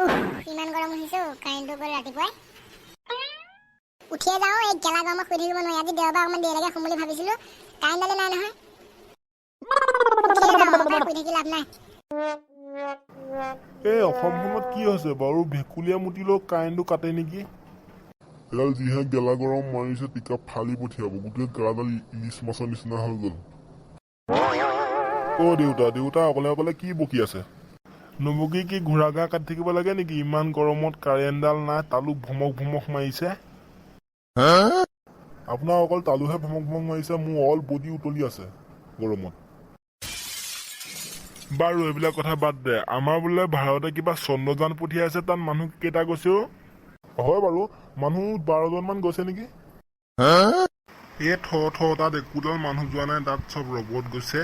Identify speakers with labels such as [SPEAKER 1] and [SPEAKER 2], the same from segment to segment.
[SPEAKER 1] উফ, ইমান গৰম উঠিছে অ', কাৰেণ্টটো গ'ল ৰাতিপুৱাই। উঠিয়ে যাওঁ, এই গেলা গৰমত শুই থাকিব নোৱাৰি। আজি দেওবাৰ, অকণমান দেৰিলৈকে শুম বুলি ভাবিছিলো, কাৰেণ্টডালে নাই নহয়। উঠিয়ে যাওঁ, পাই শুই থাকি লাভ নাই।
[SPEAKER 2] এই অসমখনত কি হৈছে বাৰু? ভেকুলীয়া মুতিলেও কাৰেণ্টটো কাটে নেকি?
[SPEAKER 3] এডাল যিহে গেলা গৰম মাৰিছে, টিকা ফালি পঠিয়াব। গোটেই গাডাল ইলিচ মাছৰ নিচিনা হৈ গ'ল।
[SPEAKER 2] অ' দেউতা, দেউতা, অকলে অকলে কি বকি আছে? নবকি কি ঘোঁৰা গা কাটি থাকিব লাগে নেকি? ইমান গৰমত কাৰেণ্টডাল নাই, তালু ভমক ভমক মাৰিছে। আপোনাৰ অকল তালুহে ভমক ভমক মাৰিছে, মোৰ অল বডি উতলি আছে গৰমত। বাৰু, এইবিলাক কথা বাদ দে। আমাৰ বোলে ভাৰতে কিবা চন্দ্ৰযান পঠিয়াইছে, তাত মানুহ কেইটা গৈছে অ'? হয় বাৰু, মানুহ 12জনমান গৈছে নেকি? এই থ থ, তাত একোডাল মানুহ যোৱা নাই, তাত চব ৰবট গৈছে।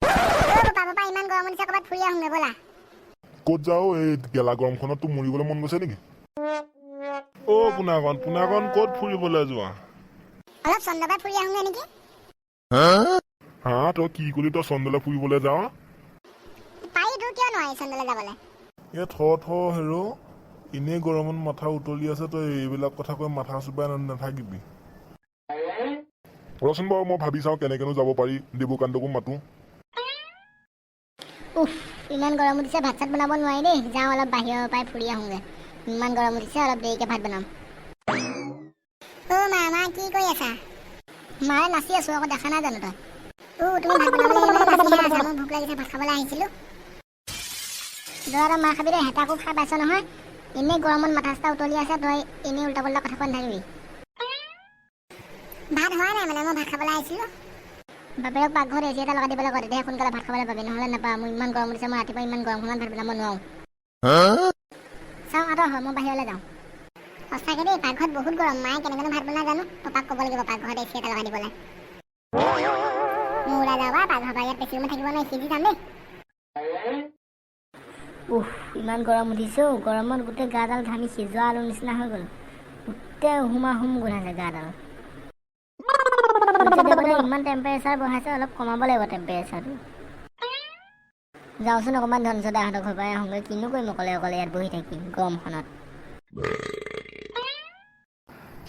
[SPEAKER 1] অ' পাপা, পাপা, ইমান গৰম উঠিছে, ক'ৰবাত ফুৰি আহোঁগে ব'লা।
[SPEAKER 2] ক'ত যাওঁ? এই গেলা গৰমখনত তোৰ মৰিবলৈ মন গৈছে নেকি? অ' পোনাকণ, পোনাকণ, ক'ত ফুৰিবলৈ যোৱা?
[SPEAKER 1] অলপ চন্দ্ৰপাই ফুৰি আহোঁগে নেকি?
[SPEAKER 2] হা, তই কি কলি? তই চন্দ্ৰলৈ ফুৰিবলৈ যাৱ?
[SPEAKER 1] পাৰিতো, কিয় নোৱাৰি চন্দ্ৰলৈ যাবলৈ?
[SPEAKER 2] এ থ থ, হেৰ', এনেই গৰমত মাথা উতলি আছে, তই এইবিলাক কথা কৈ মাথা চোবাই নাথাকিবি। ৰচোন বাৰু, মই ভাবি চাওঁ কেনেকেনো যাব পাৰি। দেৱকান্তকো মাতো।
[SPEAKER 1] উফ, ইমান গৰম উঠিছে, ভাত চাত বনাব নোৱাৰি দেই। যাওঁ, অলপ বাহিৰৰ পৰাই ফুৰি আহোঁগে। ইমান গৰম উঠিছে, অলপ দেৰিকৈ ভাত বনাম। অ' মা, মা, কি কৰি আছা? মাৰে নাচি আছো আকৌ, দেখা নাই জানো তই? অ', তুমি ভাত বনাবলৈ ইমান নাচিহে আছা, মোৰ ভোক লাগিছে, ভাত খাবলৈ আহিছিলোঁ। ল'ৰা, মাৰ খাবি দেই। হেতাকো খাই পাইছ নহয়? এনেই গৰমত মাথা চাথা উতলি আছে, তই এনেই উল্টা পুল্টা কথা কৈ নাথাকিবি। ভাত হোৱা নাই মানে, মই ভাত খাবলৈ আহিছিলোঁ। বাপেৰক পাকঘৰত এচি এটা লগাই দিবলৈ কয়, তেতিয়াহে সোনকালে ভাত খাবলৈ পাবি, নহ'লে নাপাওঁ। মোৰ ইমান গৰম উঠিছে, মই ৰাতিপুৱা ইমান গৰমখনত ভাত বনাব নোৱাৰোঁ। চাওঁ, আঁতৰ হয়, মই বাহিৰলৈ যাওঁ। সঁচাকৈ দেই, পাকঘৰত বহুত গৰম। মায়ে কেনেকৈনো ভাত বনাই জানো। পাপাক ক'ব লাগিব পাকঘৰত এচি এটা লগাই দিবলৈ। মই ওলাই যাওঁ বা পাকঘৰৰ পৰা, ইয়াত বেছি সময় থাকিব নোৱাৰি, সিজি যাম দেই।
[SPEAKER 4] উফ, ইমান গৰম উঠিছে অ'। গৰমত গোটেই গাডাল ঘামি সিজোৱা আলুৰ নিচিনা হৈ গ'ল। গোটেই উহুমা উহুম গোন্ধাইছে গাডাল। সূৰ্যদেৱতাই ইমান টেম্পাৰেচাৰ বঢ়াইছে, অলপ কমাব লাগিব টেম্পাৰেচাৰটো। যাওঁচোন, অকণমান ধনচদাহঁতৰ ঘৰৰ পৰাই আহোঁগৈ। কিনো কৰিম অকলে অকলে ইয়াত বহি থাকি গৰমখনত?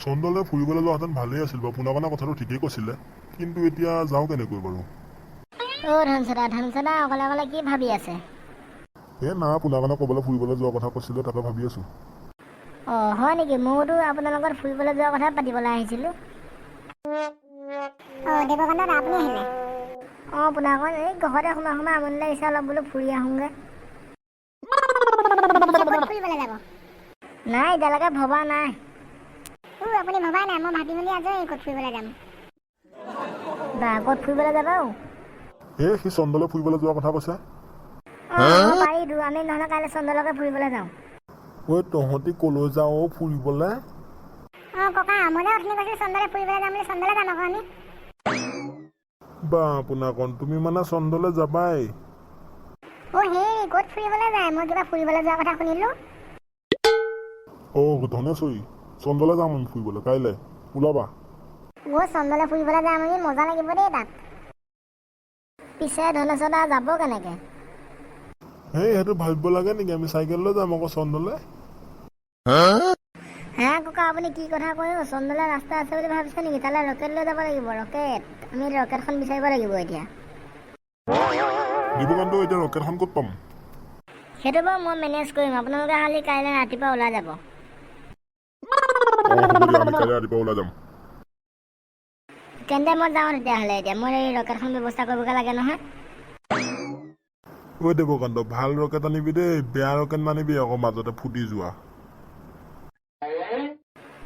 [SPEAKER 2] চন্দ্ৰলৈ ফুৰিবলৈ যোৱাহেঁতেন ভালেই আছিল বাৰু। পোনাকণে কথাটো ঠিকেই কৈছিলে, কিন্তু এতিয়া যাওঁ কেনেকৈ বাৰু?
[SPEAKER 4] অ' ধনচদা, ধনচদা, অকলে অকলে কি ভাবি আছে?
[SPEAKER 2] এই না, পোনাকণে ক'বলৈ ফুৰিবলৈ যোৱাৰ কথা কৈছিলে, তাকে ভাবি আছোঁ।
[SPEAKER 4] অঁ, হয় নেকি? ময়োতো আপোনাৰ লগত ফুৰিবলৈ যোৱাৰ কথা পাতিবলৈ আহিছিলোঁ।
[SPEAKER 1] অঁ, দেৱকান্ত দা, আপুনি আহিলে?
[SPEAKER 4] অঁ পোনাকণ, এই ঘৰতে সোমাই সোমাই আমনি লাগিছে, অলপ বোলো ফুৰি আহোঁগৈ।
[SPEAKER 1] পিছে ক'ত ফুৰিবলৈ যাব?
[SPEAKER 4] নাই, এতিয়ালৈকে ভবা নাই।
[SPEAKER 1] ও, আপুনি ভবাই নাই? মই ভাবি মেলি আজৰি, ক'ত ফুৰিবলৈ যাম।
[SPEAKER 4] বা, ক'ত ফুৰিবলৈ যাবা অ'?
[SPEAKER 2] এই সি চন্দ্ৰলৈ ফুৰিবলৈ যোৱাৰ কথা কৈছে।
[SPEAKER 4] অঁ, পাৰিতো। আমি নহ'লে কাইলৈ চন্দ্ৰলৈকে ফুৰিবলৈ যাওঁ।
[SPEAKER 2] ঐ, তহঁতি ক'লৈ যাওঁ অ' ফুৰিবলৈ?
[SPEAKER 1] অঁ ককা, মই যে অথনি কৈছিলোঁ চন্দ্ৰলৈ ফুৰিবলৈ যাম বুলি, চন্দ্ৰলৈ যাম আকৌ আমি।
[SPEAKER 2] বা পোনাকণ, তুমি মানে চন্দ্ৰলৈ যাবাই?
[SPEAKER 1] অ' হেৰি, ক'ত ফুৰিবলৈ যায়? মই কিবা ফুৰিবলৈ যোৱাৰ কথা শুনিলোঁ।
[SPEAKER 2] অ' ধনেশ্বৰী, চন্দ্ৰলৈ যাম আমি ফুৰিবলৈ কাইলৈ, ওলাবা।
[SPEAKER 1] অ', চন্দ্ৰলৈ ফুৰিবলৈ যাম আমি, মজা লাগিব দেই তাত।
[SPEAKER 4] পিছে ধনেশ্বৰদা যাব কেনেকে?
[SPEAKER 2] হেই, সেইটো ভাবিব লাগে নেকি? আমি চাইকেল লৈ যাম আকৌ চন্দ্ৰলৈ।
[SPEAKER 4] হা ককা, আপুনি কি কথা কয় অ'? চন্দ্ৰলৈ ৰাস্তা আছে বুলি ভাবিছে নেকি? তালৈ ৰকেট লৈ যাব লাগিব, ৰকেট। আমি ৰকেটখন বিচাৰিব লাগিব এতিয়া।
[SPEAKER 2] দেৱকান্ত, এতিয়া ৰকেটখন ক'ত পাম?
[SPEAKER 4] সেইটো বাৰু মই মেনেজ কৰিম। আপোনালোকে খালি কাইলৈ ৰাতিপুৱা ওলাই যাব।
[SPEAKER 2] অঁ, হ'ব দিয়া, আমি কাইলৈ ৰাতিপুৱা ওলাই যাম।
[SPEAKER 4] তেন্তে মই যাওঁ তেতিয়াহ'লে। এতিয়া মই এই ৰকেটখন ব্যৱস্থা কৰিবগৈ লাগে নহয়।
[SPEAKER 2] ঐ দেৱকান্ত, ভাল ৰকেট আনিবি দেই, বেয়া ৰকেট নানিবি আকৌ মাজতে ফুটি যোৱা।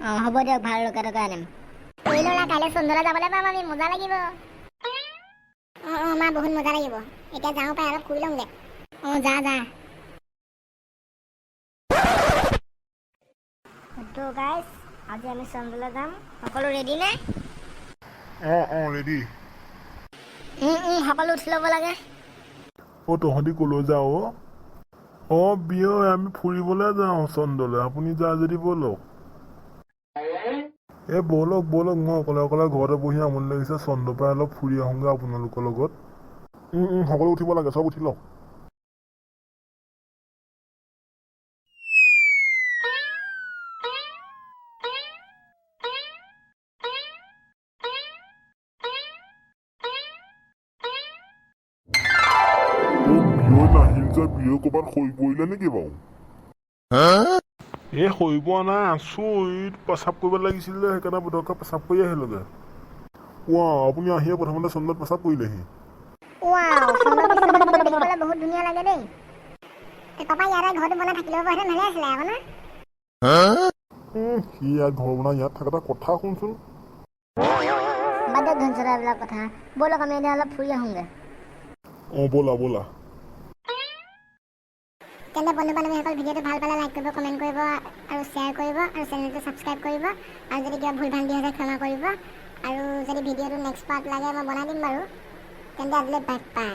[SPEAKER 4] অঁ, হ'ব দিয়ক, ভাল ৰকেটকে আনিম।
[SPEAKER 1] ঐ ল'ৰা, কাইলৈ চন্দ্ৰলৈ যাবলৈ পাম আমি, মজা লাগিব। অঁ অঁ মা, বহুত মজা লাগিব। এতিয়া যাওঁ পাই, অলপ শুই লওঁগৈ। অঁ, যা যা।
[SPEAKER 4] তো গাইজ, আজি আমি চন্দ্ৰলৈ যাম। সকলো ৰেডি নে?
[SPEAKER 2] অঁ অঁ, ৰেডি।
[SPEAKER 4] সকলো উঠি ল'ব লাগে।
[SPEAKER 2] অ', তহঁতি ক'লৈ যাৱ অ'? অঁ বিয়ৈ, আমি ফুৰিবলৈ যাওঁ চন্দ্ৰলৈ, আপুনি যায় যদি ব'লক। এই ব'লক ব'লক, মই অকলে অকলে ঘৰতে বহি আমনি লাগিছে, চন্দ্ৰৰ পৰাই অলপ ফুৰি আহোঁগৈ আপোনালোকৰ লগত। সকলো উঠিব লাগে, চব উঠি লওক।
[SPEAKER 3] ধনঞ্জয় বীৰে ক'ৰবাত সৰি পৰিলে নেকি বাৰু?
[SPEAKER 2] এই সৰি পোৱা নাই, আছো। এই পেচাব কৰিব লাগিছিল যে, সেইকাৰণে পটককৈ পেচাব কৰি আহিলোগৈ। ৱা, আপুনি আহিয়ে প্ৰথমতে চন্দ্ৰত পেচাব কৰিলেহি।
[SPEAKER 1] ৱাও, চন্দ্ৰ পৃষ্ঠখন দেখিবলৈ বহুত ধুনীয়া লাগে দেই। এই পাপা, ইয়াতে ঘৰটো বনাই থাকি ল'ব পৰাহেঁতেন ভালে আছিলে আকৌ না?
[SPEAKER 2] সি ইয়াত ঘৰ বনাই ইয়াত থকা, এটা কথা শুনচোন।
[SPEAKER 4] বাদ দিয়ক ধনচৰা এইবিলাক কথা, ব'লক আমি এতিয়া অলপ ফুৰি আহোঁগৈ।
[SPEAKER 2] অঁ, ব'লা ব'লা।
[SPEAKER 1] তেন্তে বন্ধু বান্ধৱীসকল, ভিডিঅ'টো ভাল পালে লাইক কৰিব, কমেণ্ট কৰিব আৰু শ্বেয়াৰ কৰিব আৰু চেনেলটো ছাবস্ক্ৰাইব কৰিব। আৰু যদি কিবা ভুল ভ্ৰান্তি হৈছে ক্ষমা কৰিব। আৰু যদি ভিডিঅ'টো নেক্সট পাৰ্ট লাগে, মই বনাই দিম বাৰু। তেন্তে আজিলৈ বাই বাই।